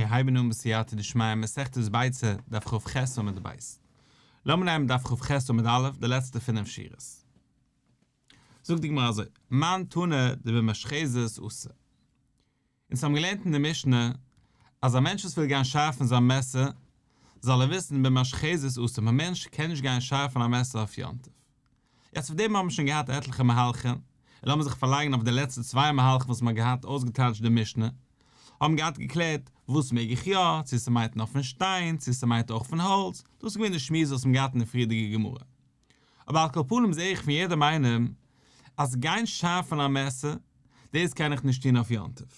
מיר הייבן אן בסייעתא דשמיא מסכת ביצה, דף כ"ח עמוד ב'. לאמיר נעמען דף כ"ח עמוד א', די לעצטע פינף שורות. זאגט די גמרא אזוי, מאן תנא דבמשחזת אסור. אונז האבן געלערנט אין די משנה אז א מענטש וואס וויל גיין שארפן זיין מעסער, זאל ער וויסן במשחזת אסור, א מענטש קען נישט גיין שארפן א מעסער אויף יום טוב. יעצט אויף דעם האבן מיר שוין געהאט עטליכע מהלכים, און לאמיר זיך פארלייגן אויף די לעצטע צוויי מהלכים וואס מ'האט געהאט אויסגעטייטשט די משנה, האבן געהאט געקלערט וואס מעג איך יא, צו ס'מיינט נאר פון שטיין, צו ס'מיינט אויך פון האלץ, דאס איז געווען די שמועס וואס מ'האט געהאט אין די פריערדיגע גמרא. אבער על כל פנים זעה איך פון יעדעם איינעם אז גיין שארפן א מעסער, דאס קען איך נישט טון אויף יום טוב.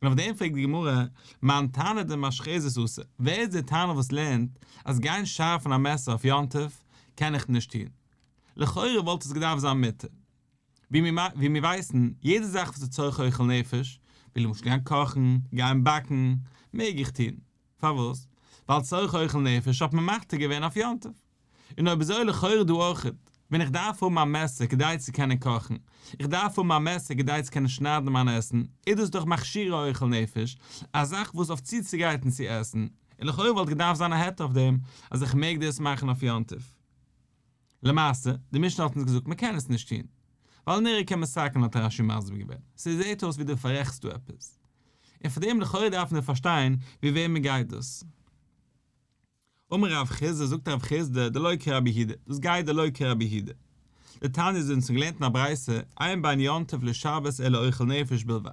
און אויף דעם פרעגט די גמרא, מאן תנא דבמשחזת אסור, ווער איז דער תנא וואס לערנט אז גיין שארפן א מעסער אויף יום טוב קען איך נישט טון? לכאורה וואלט עס געדארפט זיין מותר. ווי מיר ווייסן, יעדע זאך וואס איז צורך אוכל נפש, ווי למשל גיין קאכן, גיין באקן, מעג איך טון. פארוואס? ווייל צורך אוכל נפש האט מען מתיר געווען אויף יום טוב. און אויב אזוי לכאורה דא אויכעט, ווען איך דארף האבן א מעסער כדי צו קענען קאכן, איך דארף האבן א מעסער כדי צו קענען שניידן מיין עסן, איז דאס דאך מכשירי אוכל נפש, א זאך וואס אויף צוצוגרייטן צו עסן, און לכאורה וואלט געדארפט זיין א היתר אויף דעם אז איך מעג דאס מאכן אויף יום טוב. למעשה, די משנה האט אונז געזאגט מען קען עס נישט טון, ווייל נראה כמתקן האט רש"י מסביר געווען, ס'זעט אויס ווי דו פאררעכטסט דא עפעס. און פאר דעם לכאורה דארף מען פארשטיין ווי וועמען גייט דאס. אמר רב חסדא, זאגט רב חסדא, דלא כרבי יהודה, דאס גייט דלא כרבי יהודה. דתניא אונז האבן געלערנט אין א ברייתא, אין בין יום טוב לשבת אלא אוכל נפש בלבד.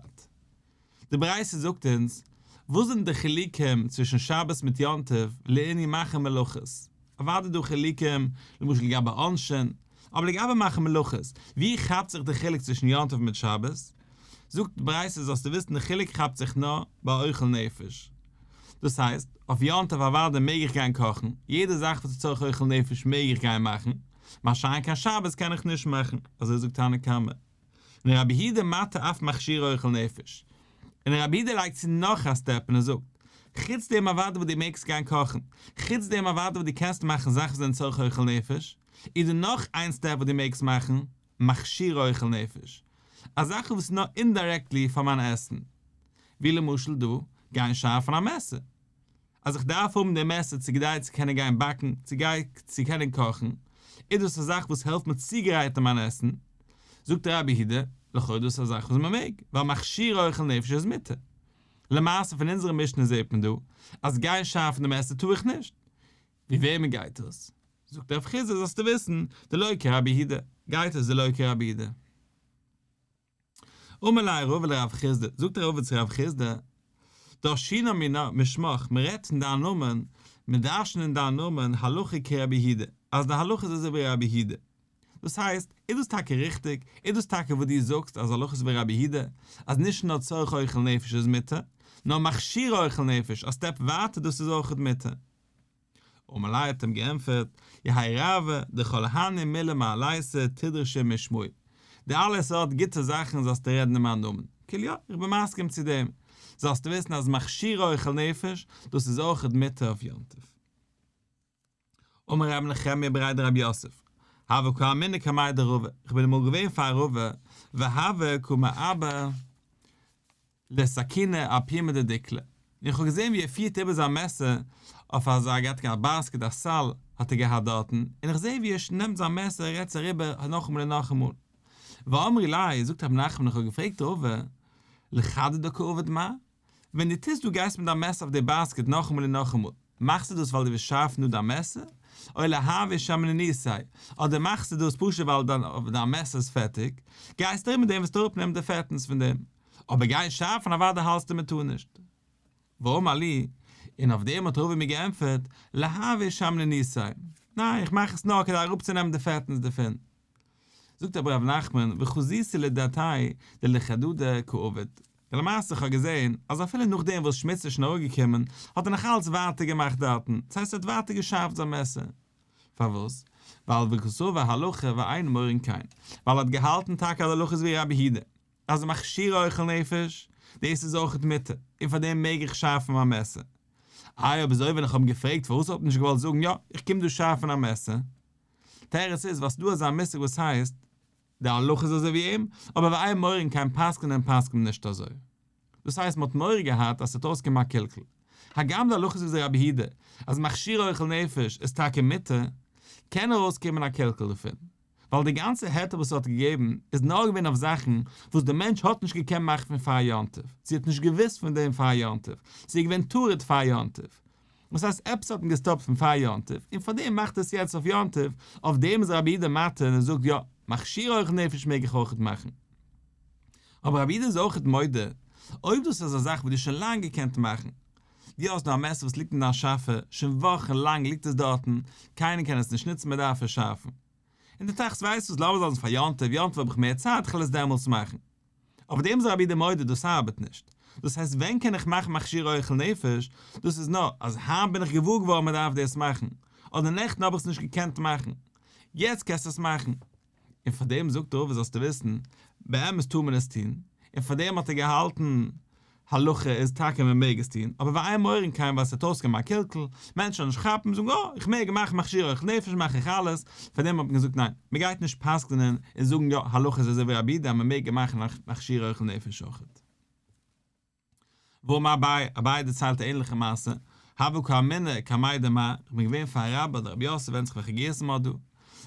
די ברייתא זאגט אונז, וואס זענען די חילוקים צווישן שבת מיט יום טוב לענין מאכן מלאכות? אוודאי דא חילוקים, למשל לגבי עונשין, אבער לגבי מאכן מלאכות, ווי כאפט זיך די חילוק צווישן יום טוב מיט שבת? זאגט די ברייתא זאלסטו וויסן די חילוק כאפט זיך נאר ביי אוכל נפש. דאס הייסט, אויף יום טוב אוודאי מעג איך גיין קאכן, יעדע זאך וואס איז צורך אוכל נפש מעג איך גיין מאכן, מה שאין כן שבת קען איך נישט מאכן, אזוי זאגט תנא קמא. און רבי יהודה מתיר אף מכשירי אוכל נפש. און רבי יהודה לייגט צו נאך א step און ער זאגט, חוץ דעם אוודאי וואס דו מעגסט גיין קאכן, חוץ דעם אוודאי וואס דו קענסט מאכן זאכן וואס זענען צורך אוכל נפש, איז דא נאך איין step וואס דו מעגסט מאכן, מכשירי אוכל נפש. א זאך וואס איז נאר indirectly פאר מיין עסן. ווי למשל דא, גיין שארפן א מעסער. אז איך דארף האבן די מעסער צו כדי צו קענען גיין באקן, צו גיי צו קענען קאכן, איז דאס א זאך וואס העלפט מיר צוגרייטן מיין עסן. זאגט רבי יהודה, לכאו' דאס איז א זאך וואס מען מעג, ווייל מכשירי אוכל נפש איז מותר. למעשה פון אונזערע משנה זעט מען דא, אז גיין שארפן די מעסער טאר איך נישט. ווי וועמען גייט עס? זאגט רב חסדא זאלסטו וויסן, דלא כרבי יהודה, גייט עס דלא כרבי יהודה. אמר ליה רבא לרב חסדא, זאגט רבא צו רב חסדא, דרשינן מינה משמך, מען רעדט אין דיין נאמען, מען דרש'נט אין דיין נאמען הלכה כרבי יהודה, אז די הלכה איז אזוי ווי רבי יהודה. דאס הייסט, איז דאס טאקע ריכטיג? איז דאס טאקע וואס דו זאגסט אז הלכה איז ווי רבי יהודה, אז נישט נאר צורך אוכל נפש איז מותר, נאר מכשיר אוכל נפש, א step ווייטער דאס איז אויכעט מותר? אמר ליה האט אים געענטפערט, יהא רעווא דכל הני מילי מעלייתא תדרשו משמאי, די אלע סארט גוטע זאכן זאלסטו רעדן אין מיין נאמען, כאילו יא, איך בין מסכים צו דעם, זאלסטו וויסן אז מכשיר אוכל נפש, דאס איז אויכעט מותר אויף יום טוב. אמר רבי נחמיה בריה דרב יוסף, הוה קאימנא קמיה דרבא, איך בין אמאל געווען פאר רבא, והוה קא מעבר לסכינא אפומא דדיקלא, און איך האב געזען ווי ער פירט איבער זיין מעסער אויף אזא, ער געהאט א basket א סל האט ער געהאט דארטן, און איך זע ווי ער נעמט זיין מעסער ער רעדט עס אריבער נאכאמאל און נאכאמאל. ואמרי ליה, זאגט רב נחמן איך האב געפרעגט רבא, לחדא דקא עביד מר? ווען דו טוסט דו גייסט מיט דיין מעסער אויף די basket נאכאמאל און נאכאמאל, מאכסטו דאס ווייל דו ווילסט שארפן דא דיין מעסער, או להעביר שמנונתיה, אדער מאכסטו דאס פשוט ווייל דיין מעסער איז פעטיג, גייסטו ארום מיט דעם וועסטו אראפנעמען די פעטנס פון דעם, אבער גיין שארפן אוודאי האלסטו מען טאר נישט. ואמר לי, און אויף דעם האט רבא מיר געענטפערט, להעביר שמנונתיה, ניין איך מאך עס נאר כדי אראפצונעמען די פעטנס דערפון. זאגט אבער רב נחמן, וחזיתי לדעתיה דלחדודי קא עביד. למעשה איך האב געזען אז אפילו נאכדעם וואס שמוץ איז שוין אראפגעקומען האט ער נאך אלץ ווייטער געמאכט דארטן, דאס הייסט ער האט ווייטער געשארפט זיין מעסער. פארוואס? ווייל וקסבר הלכה ואין מורין כן, ווייל ער האט געהאלטן טאקע אז הלכה איז ווי רבי יהודה, אז מכשירי אוכל נפש, דאס איז אויכעט מותר, און פאר דעם מעג איך שארפן מיין מעסער. איי אויב אזוי ווען איך האב אים געפרעגט פארוואס האט ער נישט געוואלט זאגן יא, איך קום דא שארפן א מעסער? תירוץ איז ווייל ס'דא אזא מושג וואס הייסט די הלכה איז אזוי ווי אים, אבער ואין מורין כן פסק'נען פסק'נט מען נישט אזוי. דאס הייסט מ'האט מורא געהאט אז ס'וועט אויסקומען א קלקול. הגם די הלכה איז ווי רבי יהודה אז מכשיר אוכל נפש איז טאקע מותר, קען ארויסקומען א קלקול דערפון, ווייל די גאנצע היתר וואס ער האט געגעבן איז נאר געווען אויף זאכן וואס די מענטש האט נישט געקענט מאכן פון פאר יום טוב, צו האט נישט געוואוסט פון דעם פאר יום טוב, צו איז געווען טרוד פאר יום טוב. דאס הייסט עפעס האט אים געסטאפט פון פאר יום טוב, און פארדעם מאכט ער עס יעצט אויף יום טוב, אויף דעם איז רבי יהודה מתיר און ער זאגט יא, מכשיר אוכל נפש מעג איך אויכעט מאכן. אבער רבי יהודה איז אויכעט מודה, אויב דאס איז א זאך וואס דו האסט שוין לאנג געקענט מאכן, דו האסט דא א מעסער וואס ליגט אין דיין שאפע, שוין וואכן לאנג ליגט עס דארטן, קיינער קען עס נישט נוצן מען דארף עס שארפן. און דו טראכסט ווייסט וואס לאמיר לאזן פאר יום טוב, יום טוב האב איך מער צייט איך וועל עס דעמאלטס מאכן. אויף דעם איז רבי יהודה מודה דאס ארבעט נישט. דאס הייסט ווען קען איך מאכן מכשיר אוכל נפש, דאס איז נאר אז היינט בין איך געוואר געווארן מען דארף דאס מאכן, אדער נעכטן האב איך עס נישט געקענט מאכן, יעצט קענסטו עס מאכן. און פאר דעם זאגט רבא זאלסטו וויסן, באמת טאר מען עס טון, און פאר דעם האט ער געהאלטן הלכה איז טאקע מען מעג עס טון, אבער ואין מורין כן ווייל ס'וועט אויסקומען א קלקול, מענטשן וועלן נישט כאפן, זאגן אה, איך מעג מאכן מכשיר אוכל נפש מאך איך אלעס, פאר דעם האט מען געזאגט ניין, מען גייט נישט פסק'נען און זאגן יא הלכה איז אזוי ווי רבי יהודה אז מען מעג מאכן מכשיר אוכל נפש אויכעט. ואמר אביי, אביי דערציילט א ענליכע מעשה, הוה קאימנא קמיה דמר, איך בין געווען פאר רבה אדער רב יוסף ווענדט זיך וועלכע גירסא מען האט דא,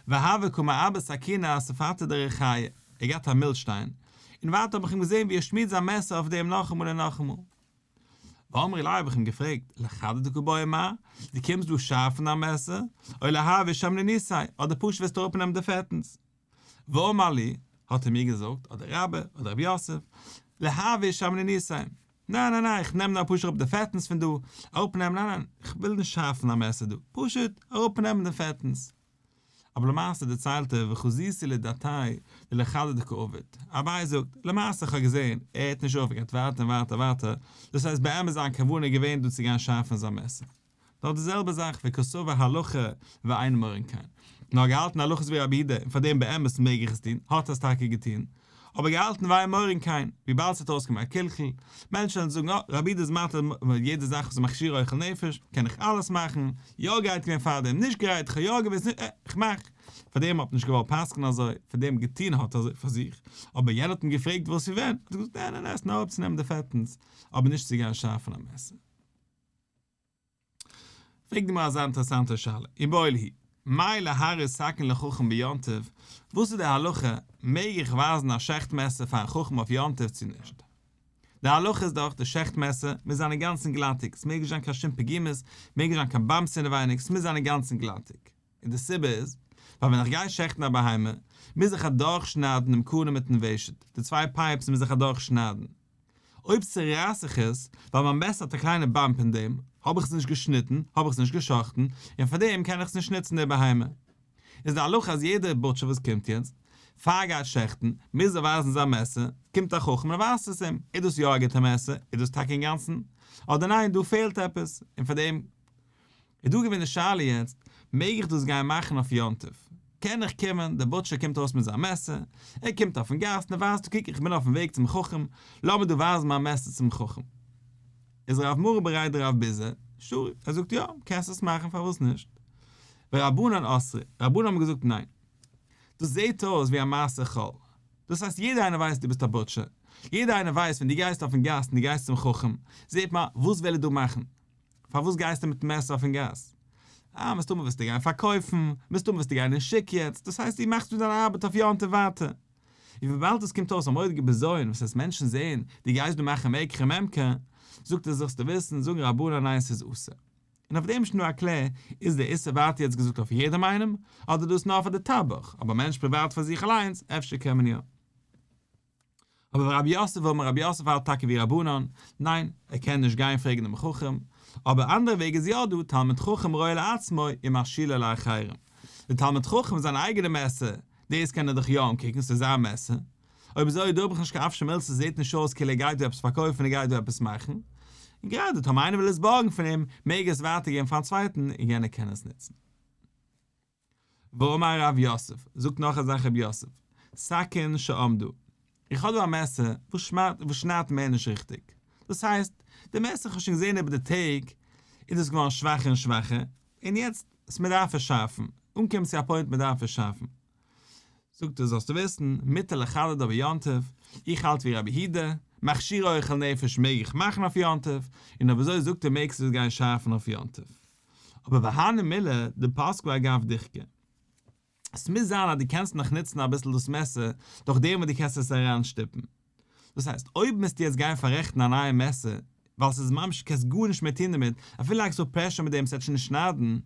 והוה קא מעבר סכינא אשפתא דריחיא, ער האט געהאט א מילשטיין, און ווייטער האב איך אים געזען ווי ער שמירט זיין מעסער אויף דעם נאכאמאל און נאכאמאל. ואמרי ליה האב איך אים געפרעגט, לחדד קא בעי מר, דו קומסט דא שארפן דיין מעסער, או להווי שמנונתיה, אדער פשוט ווילסטו אראפנעמען די פעטנס? ואמר לי, האט ער מיר געזאגט, אדער רבה, אדער רב יוסף, להווי שמנונתיה, ניין ניין ניין, איך נעם נאר פשוט אראפ די פעטנס פון דא, אראפנעמען, ניין ניין, איך וויל נישט שארפן א מעסער דא, פשוט אראפנעמען די פעטנס. אבער למעשה דערציילט ער וחזיתיה לדעתיה דלחדד קא עביד, אביי זאגט, למעשה איך האב געזען, ער הערט נישט אויף ער גייט ווייטער און ווייטער ווייטער, דאס הייסט באמת זיין כוונה איז געווען דא צו גיין שארפן זיין מעסער. נאר די זעלבע זאך וקסבר הלכה ואין מורין כן. נאר געהאלטן הלכה איז ווי רבי יהודה און פאר דעם באמת מעג איך עס טון, האט ער עס טאקע געטון, אבער געהאלטן ואין מורין כן, וויבאלד ס'וועט אויסקומען א קלקול, מענטשן וועלן זאגן אה, רבי יהודה איז מתיר יעדע זאך וואס איז מכשיר אוכל נפש, קען איך אלעס מאכן, יא גרייט געווען פארדעם, נישט גרייט, כ'האב יא געוואוסט, נישט, אה, כ'מאך. פאר דעם האט מען נישט געוואלט פסק'נען אזוי, פאר דעם געטון האט ער אזוי פאר זיך, אבער יענער האט אים געפרעגט וואס ווי ווען, האט ער געזאגט ניין ניין ניין, ס'נאר אפצונעמען די פעטנס, אבער נישט צו גיין שארפן א מעסער. פרעגט די גמרא אזא אינטערעסאנטע שאלה, איבעיא להו, מהו להראות סכין לחכם ביום טוב, וואס איז די הלכה, מעג איך ווייזן א שעכט מעסער פארן חכם אויף יום טוב צו נישט? די הלכה איז דאך, די שעכט מעסער מוז זיין אינגאנצן גלאטיג, ס'מעג נישט זיין קיין שום פגימות, מעג נישט זיין קיין באמפס אינעווייניג, ס'מוז זיין אינגאנצן גלאטיג. און די סיבה איז, ווייל ווען איך גיי שעכטן א בהמה, מוז איך אדורכשניידן דעם קנה מיטן ושט, די צוויי pipes מוז איך אדורכשניידן. אויב צורייס איך עס, ווייל מיין מעסער האט א קליינע bump אין דעם, האב איך עס נישט געשניטן, האב איך עס נישט געשאכטן, און פאר דעם קען איך עס נישט נוצן די בהמה. איז די הלכה אז יעדער butcher וואס קומט יעצט, פאר ער גייט שעכטן, מוז ער ווייזן זיין מעסער, קומט א חכם און ווייזט עס אים, איז דאס יא א גוטע מעסער, איז דאס טאקע אינגאנצן, אדער ניין דא פעלט עפעס, און פאר דעם איז דא געווען די שאלה יעצט, מעג איך דאס גיין מאכן אויף יום טוב? קען איך קומען, דער butcher קומט ארויס מיט זיין מעסער, ער קומט אויפן גאס און ער ווייזט, קוק איך בין אויפן וועג צום חכם, לאמיר דא ווייזן מיין מעסער צום חכם. איז רב מרי בריה דרב ביזא, שרי, ער זאגט יא, קענסט עס מאכן פארוואס נישט? ורבנן אסרי, רבנן האבן געזאגט ניין. דאס זעט אויס ווי א מעשה חול. דאס הייסט יעדער איינער ווייסט דו ביסט א butcher, יעדער איינער ווייסט ווען דו גייסט אויפן גאס און דו גייסט צום חכם, זעט מען וואס וויל ער דא מאכן? פארוואס גייסטו מיטן מעסער אויפן גאס? אה, מסתמא ווילסטו גיין פארקויפן, מסתמא ווילסטו גיין אין שוק יעצט, דאס הייסט דו מאכסט דא דיין ארבעט אויף יום טוב ווייטער. און וויבאלד עס קומט אויס א מורא'דיגע בזיון וואס הייסט מענטשן זעען דו גייסט דא מאכן מקח וממכר, זאגט ער זאלסטו וויסן, זאגן רבנן ניין ס'איז אסור. און אויף דעם איז שוין דא א קלער, איז דער איסור ווייטער יעצט געזאגט אויף יעדעם איינעם, אדער דאס נאר פאר די טבח, אבער א מענטש פריוואט פאר זיך אליינס, אפשר קען מען יא. אבער רב יוסף אמר רב יוסף האלט טאקע ווי רבנן, ניין, ער קען נישט גיין פרעגן דעם חכם, אבער אנדערע וועג איז יא דא, תלמיד חכם רואה לעצמו ומשאילו לאחרים, דער תלמיד חכם זיין אייגענע מעסער, דאס קען ער דאך יא אנקוקן, ס'איז זיין מעסער, אויב אזוי דא האב איך נישט קיין אוושא מילתא ס'זעט נישט אויס כאילו ער גייט דא עפעס פארקויפן ער גייט דא עפעס מאכן, און גראדע טאמער איינער וויל עס בארגן פון אים מעג ער עס ווייטער געבן פארן צווייטן און יענער קען עס נוצן. ואמר רב יוסף, זאגט נאך א זאך רב יוסף, סכין שעמדה, איך האב דא א מעסער וואס שניידט מער נישט ריכטיג, דאס הייסט, די מעסער איך האב שוין געזען איבער די טעג איז דאס געווארן שוואכער און שוואכער, און יעצט מען דארף עס שארפן, אנקומען צו א point מען דארף עס שארפן. זאגט ער זאלסטו וויסן, מותר לחדדה ביום טוב, איך האלט ווי רבי יהודה, מכשירי אוכל נפש מעג איך מאכן אויף יום טוב, און אויב אזוי זאגט ער מעגסטו עס גיין שארפן אויף יום טוב. אבער והני מילי דפסקה אגב דוחקא. עס מוז זיין אז דו קענסט נאך נוצן אביסל דאס מעסער דורך דעם וואס דו קענסט עס אריינשטופן. דאס הייסט, אויב מוזטו יעצט גיין פאררעכטן א נייע מעסער, ווייל ס'איז ממש קענסט גארנישט מער טון דערמיט, אפילו לייגסט אויף pressure מיט דעם ס'וועט שוין נישט שניידן,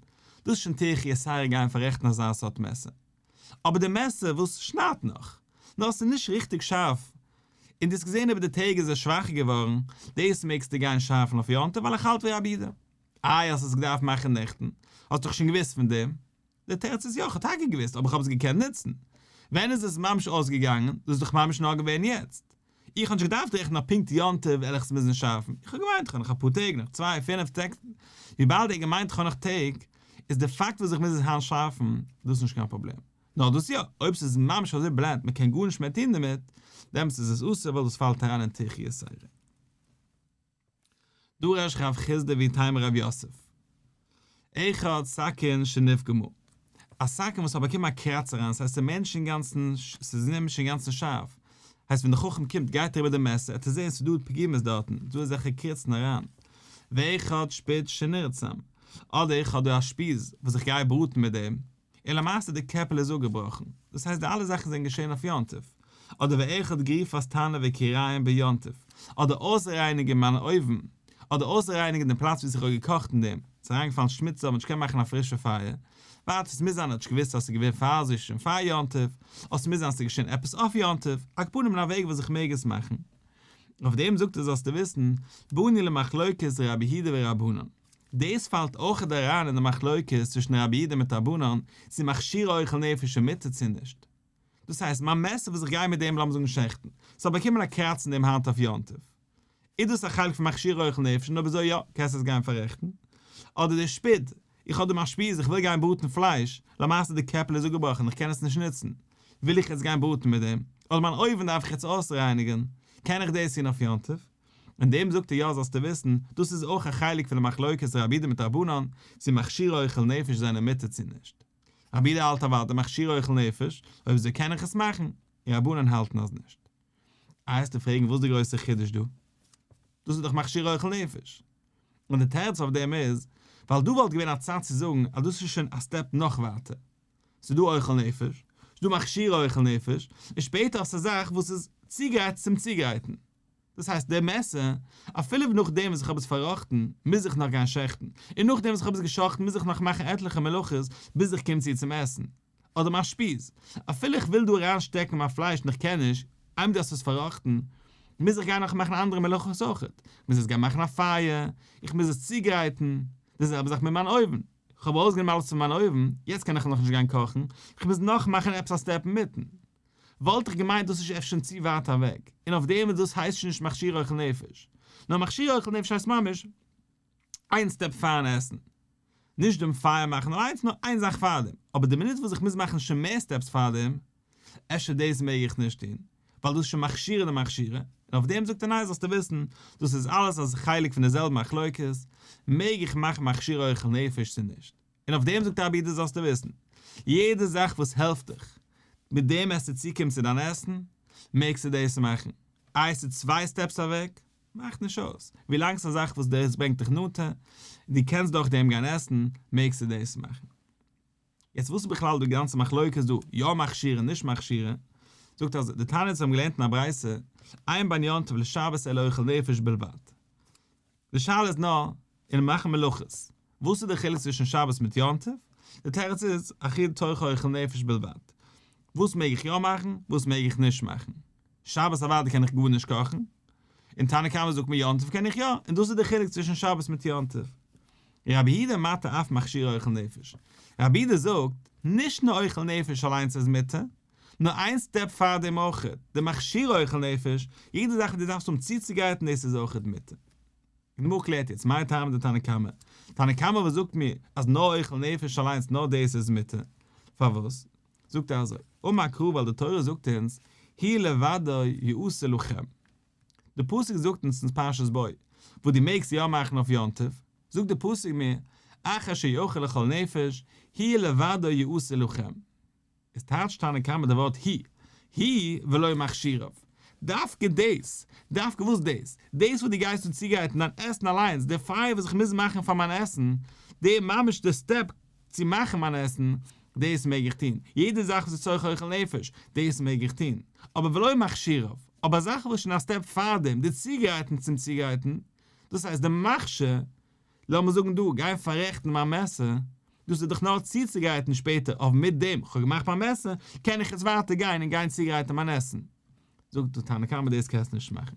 דאס איז שוין טירחא יתירה גיין פאררעכטן אזא סארט מעסער. אבער די מעסער וואס שניידט נאך, נאר ס'איז נישט ריכטיג שארף, און דו האסט געזען איבער די טעג איז עס שוואכער געווארן, דאס מעגסטו גיין שארפן אויף יום טוב ווייל איך האלט ווי רבי יהודה. איי האסט עס געדארפט מאכן נעכטן? האסט דאך שוין געוואוסט פון דעם. דער תירוץ איז יא, כ'האב טאקע געוואוסט, אבער כ'האב עס געקענט נוצן. ווען איז עס ממש אויסגעגאנגען? דאס איז דאך ממש נאר געווען יעצט. איך האב נישט געדארפט רעכענען אויף פונקט יום טוב וועל איך עס מוזן שארפן. איך האב געמיינט כ'האב נאך אפאר טעג, נאך צוויי, פינף טעג. וויבאלד ער האט געמיינט כ'האב נאך טעג, איז די פאקט וואס איך מוז עס היינט שארפן, דאס נישט קיין פראבלעם. נאר דאס יא, אויב ס'איז ממש אזוי blunt מ'קען גארנישט מער טון דערמיט, דעמאלטס איז עס אסור ווייל דאס פאלט אריין אין טירחא יתירה. דרש רב חסדא ואיתימא רב יוסף. אחד סכין שנפגמה. א סכין וואס האט באקומען א קראץ אריין, ס'הייסט ס'איז מער נישט אינגאנצן, ס'איז נישט אינגאנצן שארף. הייסט ווען די חכם קומט גייט ער איבער די מעסער, ער וועט זען ס'איז דא פגימות דארטן, ס'איז דא אזעלכע קריצן אריין. ואחד שפוד שנרצם. אדער איך האב דא א שפיז וואס איך גיי בראטן מיט דעם, און למעשה די קעפל איז אפגעבראכן, דאס הייסט די אלע זאכן זענען געשען אויף יום טוב, אדער ואחד גריפת תנור וכירים ביום טוב, אדער אויסרייניגן מיין אויוון, אדער אויסרייניגן דעם פלאץ וואו איך האב געקאכט אין דעם, ס'איז אריינגעפאלן שמוץ זאל מען נישט קענען מאכן א פרישע פייער, ווייטער ס'מוז זיין ער האט נישט געוואוסט אז ס'איז געווען פאר אזוי שוין פאר יום טוב, אדער ס'מוז זיין ס'איז געשען עפעס אויף יום טוב, על כל פנים אין א וועג וואס איך מעג עס מאכן. אויף דעם זאגט ער זאלסטו וויסן, באנו למחלוקת רבי יהודה ורבנן. דאס פאלט אויכעט אריין אין די מחלוקת צווישן רבי יהודה מיט רבנן צו מכשירי אוכל נפש איז מותר צו נישט. דאס הייסט, מיין מעסער וואס איך גיי מיט דעם לאמיר זאגן שעכטן, ס'האט באקומען א קראץ אין דעם היינט אויף יום טוב. איז דאס א חלק פון מכשירי אוכל נפש און אויב אזוי יא, קענסט עס גיין פאררעכטן. אדער די שפוד, איך האב דא מיין שפיז, איך וויל גיין בראטן פלייש, למעשה די קעפל איז אפגעבראכן, איך קען עס נישט נוצן. וויל איך יעצט גיין בראטן מיט דעם? אדער מיין אויוון דארף איך יעצט אויסרייניגן, קען איך דאס טון אויף יום טוב? אין דעם זאגט ער יא זאלסטו וויסן, דאס איז אויך א חלק פון די מחלוקת רבי יהודה מיט רבנן, צו מכשירי אוכל נפש זענען מותר צו נישט. רבי יהודה האלט אוודאי מכשירי אוכל נפש, אויב אזוי קען איך עס מאכן, און רבנן האלטן אז נישט. איי וועסטו פרעגן וואס איז די גרויסע חידוש דא? דאס איז דאך מכשירי אוכל נפש. און די תירוץ אויף דעם איז, ווייל דא וואלט געווען א צד צו זאגן אז דאס איז שוין א step נאך ווייטער. ס'איז דא אוכל נפש, ס'איז דא מכשירי אוכל נפש, און שפעטער האסטו א זאך וואס איז צוגרייט צום צוגרייטן. דאס הייסט דער מעסער, אפילו נאכדעם וואס איך האב עס פארראכטן, מוז איך נאך גיין שעכטן, און נאכדעם וואס איך האב עס געשאכטן מוז איך נאך מאכן עטליכע מלאכות ביז איך קום צו צום עסן. אדער מיין שפיז, אפילו איך וויל דא אריין שטעקן מיין פלייש און איך קען נישט, איינמאל דו האסט עס פארראכטן, מוז איך גיין נאך מאכן אנדערע מלאכות אויכעט, איך מוז עס גיין מאכן א פייער, איך מוז עס צוגרייטן, די זעלבע זאך מיט מיין אויוון, איך האב ארויסגענומען אלעס פון מיין אויוון, יעצט קען איך נאכנישט גיין קאכן, איך מוז נאך מאכן עפעס א step אינמיטן. וואלט איך געמיינט דאס איז אפשר שוין צו ווייט אוועק, און אויף דעם איז דאס הייסט שוין נישט מכשיר אוכל נפש, נאר מכשיר אוכל נפש הייסט ממש איין step פארן עסן, נישט דעם פייער מאכן אליינס נאר איין זאך פארדעם, אבער די מינוט וואס איך מוז מאכן שוין מער steps פארדעם, אפשר דאס מעג איך נישט טון, ווייל דאס איז שוין מכשירי דמכשירי, און אויף דעם זאגט ער ניין זאלסטו וויסן, דאס איז אלעס א חלק פון די זעלבע מחלוקת, מעג איך מאכן מכשירי אוכל נפש צו נישט. און אויף דעם זאגט רבי יהודה זאלסטו וויסן, יעדע זאך וואס העלפט דיך מיט דעם עס צו צוקומען צו דיין עסן, מעגסטו דאס מאכן. איי ס'איז צוויי steps אוועק? מאכט נישט אויס, ווילאנג ס'איז א זאך וואס דאס ברענגט דיך נאנטער, און דו קענסט דורך דעם גיין עסן, מעגסטו דאס מאכן. יעצט וואס איז בכלל די גאנצע מחלוקת דא, יא מכשירי נישט מכשירי? זאגט אז דתניא אונז האבן געלערנט אין א ברייתא, אין בין יום טוב לשבת אלא אוכל נפש בלבד. די שאלה איז נאר אין מאכן מלאכות, וואס איז די חילוק צווישן שבת מיט יום טוב? די תירוץ איז, אכילה תוכה אוכל נפש בלבד. וואס מעג איך יא מאכן, וואס מעג איך נישט מאכן? שבת אוודאי קען איך גארנישט קאכן, און תנא קמא זאגט מיר יום טוב קען איך יא, און דאס איז די חילוק צווישן שבת מיט יום טוב. רבי יהודה מתיר אף מכשירי אוכל נפש. רבי יהודה זאגט, נישט נאר אוכל נפש אליינס איז מותר, נאר איין step פאר דעם אויכעט, די מכשירי אוכל נפש, יעדע זאך וואס דו דארפסט האבן צוצוגרייטן דאס איז אויכעט מותר. די גמרא קלערט יעצט, מאי טעמא דתנא קמא? תנא קמא וואס זאגט מיר אז נאר אוכל נפש אליינס נאר דאס איז מותר, פארוואס? זאגט ער אזוי, אמר קרא ווייל די תורה זאגט אונז, הוא לבדו יעשה לכם. די פסוק זאגט אונז אין פרשת בא, וואס דו מעגסט יא מאכן אויף יום טוב, זאגט די פסוק מיר, אחר שיאכל לכל נפש, הוא לבדו יעשה לכם. איז טייטשט תנא קמא די ווארט הוא, הוא ולא מכשיריו. דווקא דאס, דווקא וואס דאס? דאס וואס דו גייסט דא צוגרייטן דיין עסן אליינס, די פייער וואס איך מוז מאכן פאר מיין עסן, די ממש די step צו מאכן מיין עסן, דאס מעג איך טון. יעדע זאך וואס איז צורך אוכל נפש, דאס מעג איך טון. אבער ולא מכשיריו, אבער א זאך וואס איז שוין א step פארדעם, די צוגרייטן צום צוגרייטן, דאס הייסט די מכשיר, לאמיר זאגן דא, גיין פאררעכטן מיין מעסער, דאס איז דאך נאר צוצוגרייטן שפעטער, אויב מיט דעם כ'האב געמאכט מיין מעסער, קען איך יעצט ווייטער גיין און גיין צוגרייטן מיין עסן. זאגט דער תנא קמא דאס קענסטו נישט מאכן.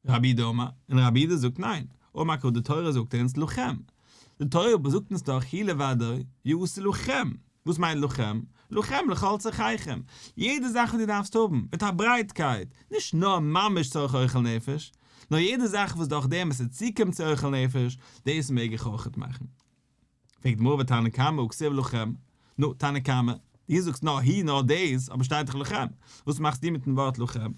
רבי יהודה אמר, און רבי יהודה זאגט ניין, אמר קרא די תורה זאגט אונז לכם, די תורה זאגט אונז דאך הוא לבדו יעשה לכם, וואס מיינט לכם? לכם לכל צרכיכם, יעדע זאך וואס דו דארפסט האבן, מיט א ברייטקייט, נישט נאר ממש צורך אוכל נפש, נאר יעדע זאך וואס דורך דעם עס איז צוקומט צו אוכל נפש, דאס מעג איך אויכעט מאכן. פרעגט די גמרא ותנא קמא הא כתיב לכם, נו, תנא קמא, דו זאגסט נאר הוא נאר דאס, אבער שטייט דאך לכם, וואס מאכסטו מיטן ווארט לכם?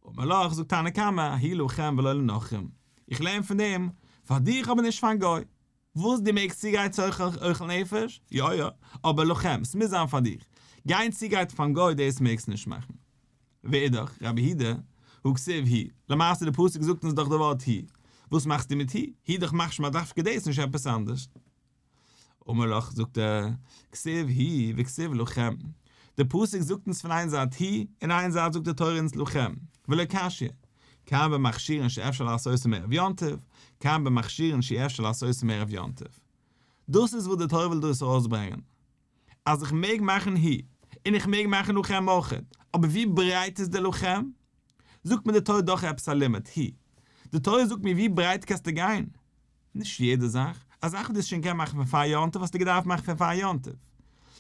אמר לך, זאגט תנא קמא, הוא לכם ולא לנכרים, איך לערן פון דעם, פאר דיך אבער נישט פארן גוי. וואס דו מעגסט צוגרייטן צורך אוכל נפש, יא יא, אבער לכם, ס'מוז זיין פאר דיך. גיין צוגרייטן פארן גוי דאס מעגסטו נישט מאכן. ואידך, רבי יהודה, הא כתיב הוא, למעשה די פסוק זאגט אונז דאך די ווארט הוא, וואס מאכסטו מיט הוא? הוא דאך משמע דווקא דאס נישט עפעס אנדערש. אמר לך, זאגט ער, כתיב הוא וכתיב לכם. די פסוק זאגט אונז פון איין זייט הוא, און איין זייט זאגט די תורה אונז לכם. ולא קשיא. כאן במכשירין שאפשר לעשותם מערב יום טוב, כאן במכשירין שאי אפשר לעשותם מערב יום טוב. דאס איז וואס די תורה וויל דא ארויסברענגען. אז איך מעג מאכן הוא, און איך מעג מאכן לכם אויכעט. אבער ווי ברייט איז די לכם? זאגט מיר די תורה דאך עפעס א לימוד, הוא. די תורה זאגט מיר ווי ברייט קענסטו גיין. נישט יעדע זאך, א זאך וואס דו האסט שוין געקענט מאכן פון פאר יום טוב האסטו געדארפט מאכן פון פאר יום טוב.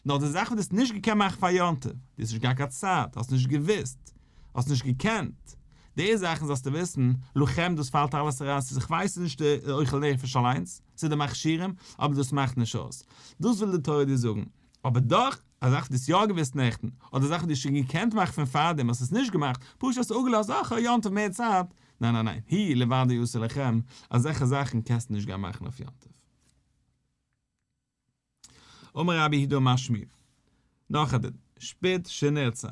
נאר די זאך וואס דו האסט נישט געקענט מאכן פאר יום טוב, דו האסט נישט געהאט קיין צייט, האסט נישט געוואוסט, האסט נישט געקענט, די זאכן זאלסטו וויסן, לכם דאס פאלט אלעס אריין, ס'איז איך ווייס ס'איז נישט די אוכל נפש אליינס, ס'איז די מכשירים, אבער דאס מאכט נישט אויס. דאס וויל די תורה דיר זאגן. אבער דאך, א זאך וואס דו האסט יא געוואוסט נעכטן, אדער א זאך וואס דו האסט שוין געקענט מאכן פון פארדעם האסט עס נישט געמאכט, פשוט האסט אפגעלאזט, אה, כ'האב יום טוב מער צייט, ניין ניין ניין, הוא לבדו יעשה לכם, אזעלכע זאכן קענסטו נישט גיין מאכן אויף יום טוב. אמר רבי יהודה אמר שמואל, נאך א דין, שפוד שנרצב.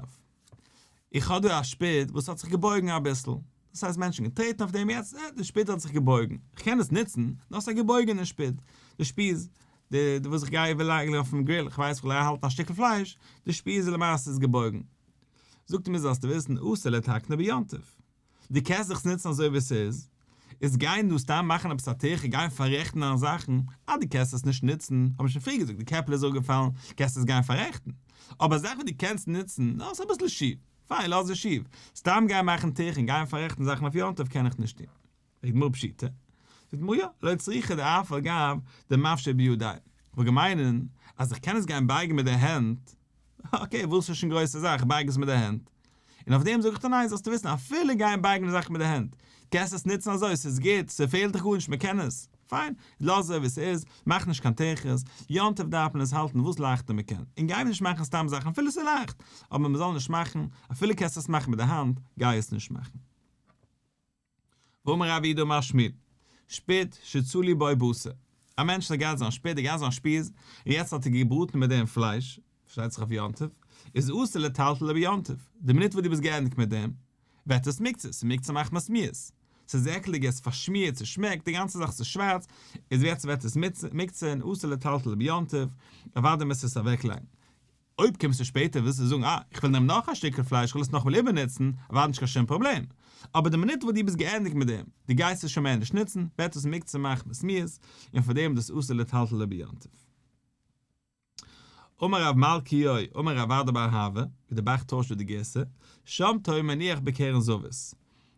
איך האב דא א שפוד וואס האט זיך געבויגן אביסל, דאס הייסט מענטשן געטרעטן אויף דעם יעצט, אה, די שפוד האט זיך געבויגן, איך קען עס נוצן, נאר ס'איז א געבויגענע שפוד, די שפיז, די וואס איך גיי לייגן אויפן grill, איך ווייס איך וויל אריינהאלטן א שטיקל פלייש, די שפיז איז למעשה איז געבויגן. זאגט ער מיר זאלסטו וויסן אסור לתקנו ביום טוב. דו קענסט זיך עס נוצן אזוי ווי עס איז, איז גיין דא סתם מאכן עפעס א טירחה גיין פאררעכטן דיינע זאכן, אז דו קענסט עס נישט נוצן, האב מיר שוין פריער געזאגט די קעפל איז אפגעפאלן, קענסט עס גיין פאררעכטן, אבער א זאך וואס דו קענסט נוצן, נאר עס איז אביסל שיף, פיין לאז עס שיף, סתם גיין מאכן טירחה און גיין פאררעכטן זאכן אויף יום טוב קען איך נישט טון. זאגט די גמרא פשיטא, זאגט די גמרא יא, לא צריכא דאף על גב דמפשט בידיה, כ'וואלט געמיינט אז איך קען עס גיין בייגן מיט די הענט, okay וואס איז שוין גרויסע זאך, בייג עס מיט די הענט, און אויף דעם זאג איך דיר ניין זאלסטו וויסן אפילו גיין בייגן די זאך מיט די הענט, קענסט עס נוצן אזוי, ס'איז גוט, ס'פעלט דיך גארנישט, מ'קען עס, פיין, לאז אזוי ווי ס'איז, מאך נישט קיין טירחות, יום טוב דארף מען עס האלטן וואס לייכטער מ'קען, און גיי נישט מאכן סתם זאכן אפילו ס'איז לייכט, אבער מ'זאל נישט מאכן, אפילו קענסט עס מאכן מיט די האנט, גיי עס נישט מאכן. ואמר רב יהודה אמר שמואל, שפוד שצלו בו בשר, א מענטש האט געהאט זיין שפוד, ער געהאט זיין שפיז, און יעצט האט ער געבראטן מיט דעם פלייש, פארשטייט זיך אויף יום טוב, איז אסור לטלטלו ביום טוב, די מינוט וואס דו ביסט געענדיגט מיט דעם, ווערט עס מוקצה, ס'איז מוקצה מחמת מיאוס, ס'איז עקלדיג, עס איז פארשמירט, ס'שמעקט, די גאנצע זאך איז שווארץ, איז יעצט ווערט עס מוקצה און אסור לטלטלו ביום טוב, אוודאי מוזטו עס אוועקלייגן. אויב קומסטו שפעטער ווילסטו זאגן אה, איך וויל נעמען נאך א שטיקל פלייש, איך וויל עס נאכאמאל איבערנוצן, אוודאי נישט קיין שום פראבלעם. אבער די מינוט וואס דו ביסט געענדיגט מיט דעם, דו גייסט עס שוין מער נישט נוצן, ווערט עס מוקצה מחמת מיאוס, און פאר דעם איז דאס אסור לטלטלו ביום טוב. אמר רב מלכיאור אמר רב אדא בר אהבה, ווי דער ב"ח טוישט דא די גירסא, שומטו ומניחו בקרן זווית.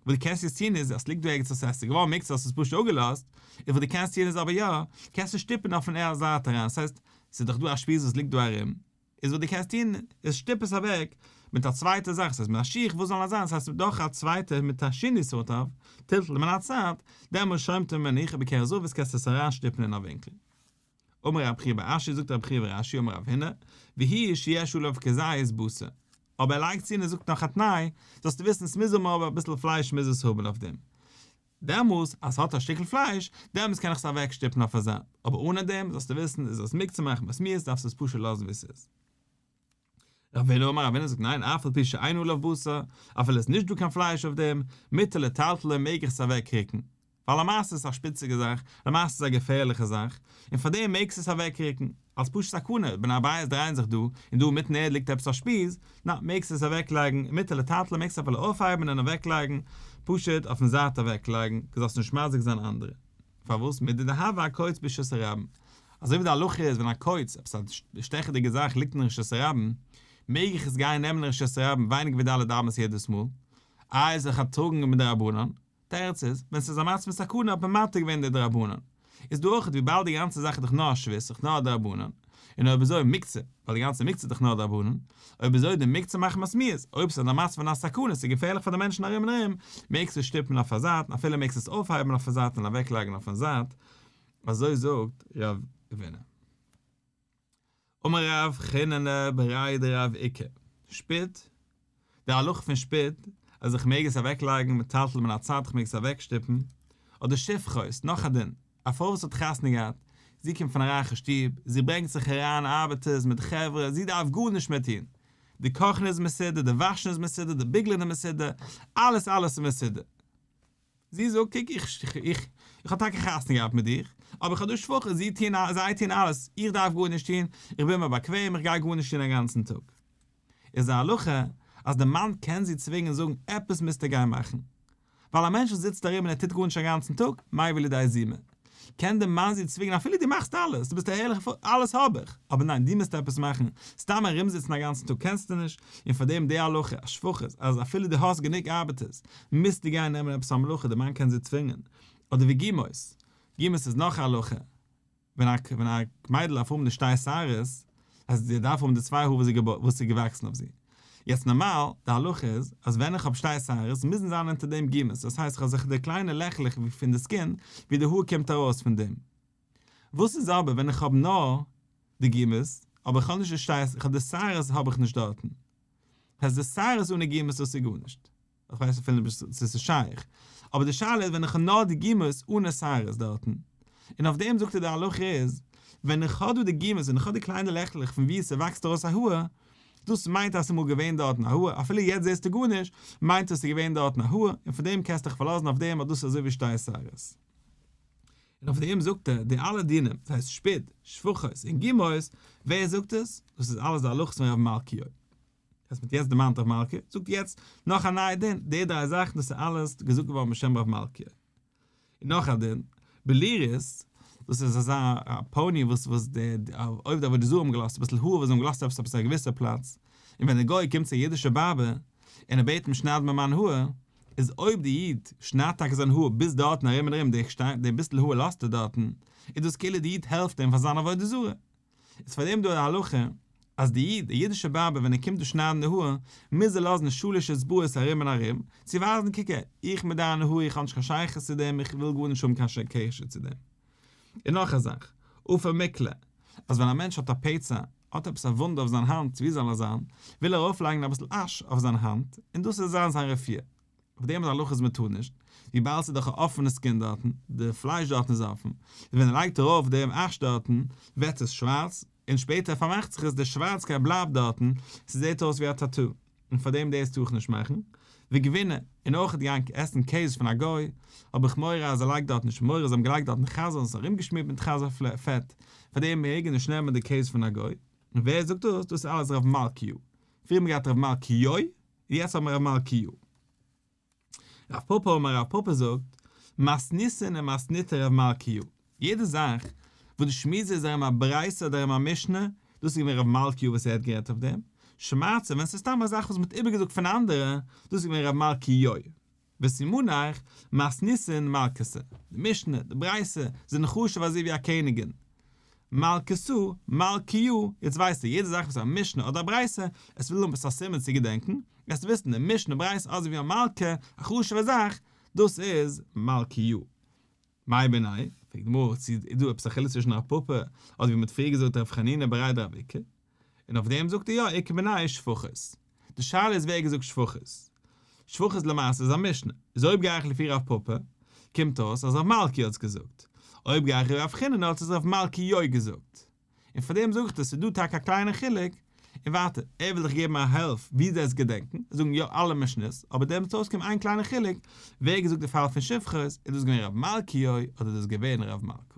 וואס דו קענסט יעצט טון איז, אז ס'ליגט דא ערגעץ וואס עס איז געווארן מוקצה האסט עס פשוט אפגעלאזט, און וואס דו קענסט טון איז אבער יא, קענסט עס שטופן אויפן ער זייט אריין, ס'הייסט, ס'איז דאך דא א שפיז וואס ליגט דא ארום, איז וואס דו קענסט טון איז שטופ עס אוועק מיט א צווייטע זאך, ס'הייסט מיט א שיך, וואס זאל עס זיין, ס'הייסט דורך א צווייטע מיט א שינוי סארט אוו טלטול מן הצד, דעמאלס שומטו ומניחו בקרן זווית קענסטו עס אריינשטופן אין א ווינקל. אמר רב חייא בר אשי זאגט רב חייא בר אשי אמר רב הונא, והוא שיש עליו כזית בשר. אבער ער לייגט צו און ער זאגט נאך א תנאי, זאלסטו וויסן עס מוז האבן אבער אביסל פלייש מוז עס האבן אויף דעם. דעמאלס אז ס'האט א שטיקל פלייש, דעמאלס קען איך עס אוועקשטופן אויף א זייט, אבער אנע דעם זאלסטו וויסן איז עס מוקצה מחמת מיאוס דארפסטו עס פשוט לאזן ווי ס'איז. רבינא אמר רבינא זאגט ניין אף על פי שאין עליו בשר, אפילו עס איז נישט דא קיין פלייש אויף דעם, מותר לטלטלו מעג איך עס אוועק ריקן, ווייל למעשה איז עס א שפיציגע זאך, למעשה איז עס א געפערליכע זאך, און פאר דעם מעגסטו עס אוועק ריקן, אלס פשוט סכנה, בני הבית דרייען זיך דא, און דא אינמיטן ערד ליגט עפעס א שפיז, נא, מעגסטו עס אוועק לייגן, מותר לטלטלו מעגסט אפילו אויפהייבן און אוועק לייגן, פשוט אויפן זייט אוועק לייגן, כדי זאלסט נישט מזיק זיין אנדערע. פארוואס מידי דהוה אקוץ ברשות הרבים? אזוי ווי די הלכה איז ווען א קוץ, עפעס א שטעכעדיגע זאך ליגט אין רשות הרבים, מעג איך עס גיין נעמען אין רשות הרבים ווייניגער ווי ד' אמות יעדעס מאל? איי איז דאך א טראגן מדרבנן? תירוץ איז, ווען ס'איז א מצב פון סכנה האט מען מתיר געווען די דרבנן. איז דא אויך וויבאלד די גאנצע זאך איז דאך נאר א שבות, דאך נאר א דרבנן, און אויב אזוי מוקצה, ווייל די גאנצע מוקצה איז דאך נאר דרבנן, אויב אזוי די מוקצה מחמת מיאוס, אויב ס'איז א מצב פון א סכנה, ס'איז געפערליך פאר די מענטשן ארום און ארום, מעגסטו עס שטופן אויף א זייט, און אפילו מעגסט עס אויפהייבן אויף א זייט און אוועקלייגן אויפן זייט, אזוי זאגט רבינא. אמר רב חיננא בריה דרב איקא, שפוד, די הלכה פון שפוד, אז איך מעג עס אוועקלייגן מטלטל מן הצד, איך מעג עס אוועקשטופן, אדער שפחות, נאך א דין, א פרוי וואס האט חתונה געהאט, זי קומט פון א רייכע שטוב, זי ברענגט זיך אריין ארבעטערס מיט חברה, זי דארף גארנישט מער טון, די קאכן איז מסודר, די וואשן איז מסודר, די ביגלען איז מסודר, אלעס אלעס איז מסודר. זי זאגט, קוק איך איך איך האב טאקע חתונה געהאט מיט דיך, אבער איך האב דא שפחות, זי טוען זיי טוען אלעס, איך דארף גארנישט טון, איך בין מיר באקוועם, איך גיי גארנישט טון א גאנצן טאג. איז די הלכה אז די מאן קען זי צווינגען און זאגן עפעס מוזטו גיין מאכן. ווייל א מענטש וואס זיצט ארום און ער טוט גארנישט א גאנצן טאג, מביא לידי זימה. קען די מאן זי צווינגען אפילו דו מאכסט אלעס, דו ביסט א ערליכע פרוי, אלעס האב איך, אבער ניין דו מוזט עפעס מאכן, סתם ארומזיצן א גאנצן טאג קענסטו נישט, און פאר דעם די הלכה, אז שפחות, אז אפילו דו האסט גענוג ארבעטערס, מוזטו גיין נעמען עפעס א מלאכה, די מאן קען זי צווינגען. אדער ווי גומות, גומות איז נאך א הלכה, ווען א ווען א מיידל דארף האבן די שתי שערות, אז זי דארף האבן די צוויי האר וואס איז געוואקסן אויף זי. יעצט נארמאל, די הלכה איז, אז ווען איך האב שתי שערות, מוזן זיין אונטער דעם גומות, דאס הייסט איך האב זיך די קליינע לעכלעך ווי פון די skin, ווי די האר קומט ארויס פון דעם. וואס איז אבער ווען איך האב נאר די גומות, אבער איך האב נישט די שתי, איך האב די שערות האב איך נישט דארטן. הייסט די שערות אן די גומות דאס איז גארנישט. איך ווייס אפילו נישט צו ס'איז שייך. אבער די שאלה איז ווען איך האב נאר די גומות אן די שערות דארטן. און אויף דעם זאגט ער די הלכה איז, ווען איך האב דא די גומות און איך האב די קליינע לעכלעך פון וואו ס'וואקסט ארויס א האר, דאס מיינט אז ס'איז אמאל געווען דארטן א האר, אפילו יעצט זעסטו גארנישט, מיינט עס ס'איז געווען דארטן א האר, און פון דעם קענסטו דיך פארלאזן אויף דעם אז דאס איז אזוי ווי שתי שערות. און אויף דעם זאגט ער, די אלע דינים, דאס הייסט שפוד, שפחות און גומות, ווער זאגט עס? דאס איז אלעס די הלכות פון רב מלכיאור. וואס מ'האט יעצט דערמאנט רב מלכיאור, זאגט יעצט נאך א נייע דין, די דריי זאכן דאס איז אלעס געזאגט געווארן בשם רב מלכיאור. און נאך א דין, בלירית, דאס איז אזא pony וואס וואס די עובדי עבודה זרה האבן געלאזט אביסל האר וואס זיי האבן געלאזט עפעס עפעס א געוויסע פלאץ, און ווען די גוי קומט צו א אידישע barber און ער בעט אים שנייד מיר מיין האר, איז אויב די איד שניידט טאקע זיין האר ביז דארטן ארום און ארום די ביסל האר לאזט ער דארטן, איז דאס כאילו די איד העלפט אים פאר זיין עבודה זרה. איז פאר דעם דא די הלכה אז די איד, די אידישע barber ווען ער קומט דא שניידן די האר, מוז ער לאזן שלש אצבעות ארום און ארום, צו ווייזן קוק הער, איך מיט דיינע האר איך האב נישט קיין שייכות צו דעם איך וויל גארנישט האבן קיין קשר צו דעם. און נאך א זאך, עפר מקלה, אז ווען א מענטש האט א פצע, האט עפעס א וואונד אויף זיין האנט, ווי זאל ער זיין, וויל ער ארויפלייגן אביסל אש אויף זיין האנט, און דאס זאל זיין זיין רפואה. אויף דעם איז הלכה אז מען טאר נישט, וויבאלד ס'איז דאך א אפענע skin דארטן, די פלייש דארטן איז אפן, און ווען ער לייגט ארויף דעם אש דארטן, ווערט עס שווארץ, און שפעטער פארמאכט זיך עס, די שווארצקייט בלייבט דארטן, ס'זעט אויס ווי א tattoo, און פאר דעם דאס טאר איך נישט מאכן. וגבינה, און אויך גיין עסן קעז פון א גוי, האב איך מורא אז ער לייגט דארטן נישט מורא זיי האבן געלייגט דארטן חזיר און עס ארומגעשמירט מיט חזיר פעט, פאר דעם מעג ער נישט נעמען די קעז פון א גוי. און ווער זאגט דאס? דאס איז אלעס ר' מלכיאור. פריער האט מען געהאט ר' מלכיאור, יעצט האבן מיר ר' מלכיאור. רב פפא אמר רב פפא זאגט, מתניתין ומתניתא ר' מלכיאור. יעדע זאך וואס די שמועס איז ארום א ברייתא אדער ארום א משנה, דאס איז געווען ר' מלכיאור וואס ער האט גערעדט אויף דעם. שמעתתא ווען ס'איז סתם א זאך וואס מ'האט איבערגעזאגט פון אנדערע, דאס איז געווען ר' מלכיאור. וסימניך, מתניתין מלכתא, די משנה, די ברייתא, זענען חשוב אזוי ווי א קעניגין. מלכתא, מלכיאה, יעצט ווייסטו, יעדע זאך וואס איז א משנה אדער א ברייתא, עס וויל האבן עפעס א סימן צו געדענקן, וועסטו וויסן, די משנה, ברייתא, אזוי ווי א מלכה, א חשוב'ע זאך, דאס איז מלכיאה. מאי בינייהו? פרעגט די גמרא, צו איז דא עפעס א חילוק צווישן רב פפא, אדער ווי מען האט פריער געזאגט רב חנינא בריה דרב איקא? און אויף דעם זאגט ער יא איכא בינייהו שפחות. די שאלה איז ווער האט געזאגט שפחות. שפחות למעשה איז א משנה. איז אויב גיי איך לפי רב פפא, קומט אויס אז רב מלכי האט עס געזאגט. אויב גיי איך ווי רב חיננא האט עס רב מלכיו געזאגט. און פאר דעם זאג איך דיר ס'איז דא טאקע א קליינע חילוק. און ווייטער, ער וויל דיך געבן א הילף ווי דאס געדענקן, זאגן יא אלע משניות, אבער דעמאלטס אויסקומט איין קליינע חילוק, ווער געזאגט די פאל פון שפחות, איז דאס געווען רב מלכיו אדער דאס געווען רב מלכא.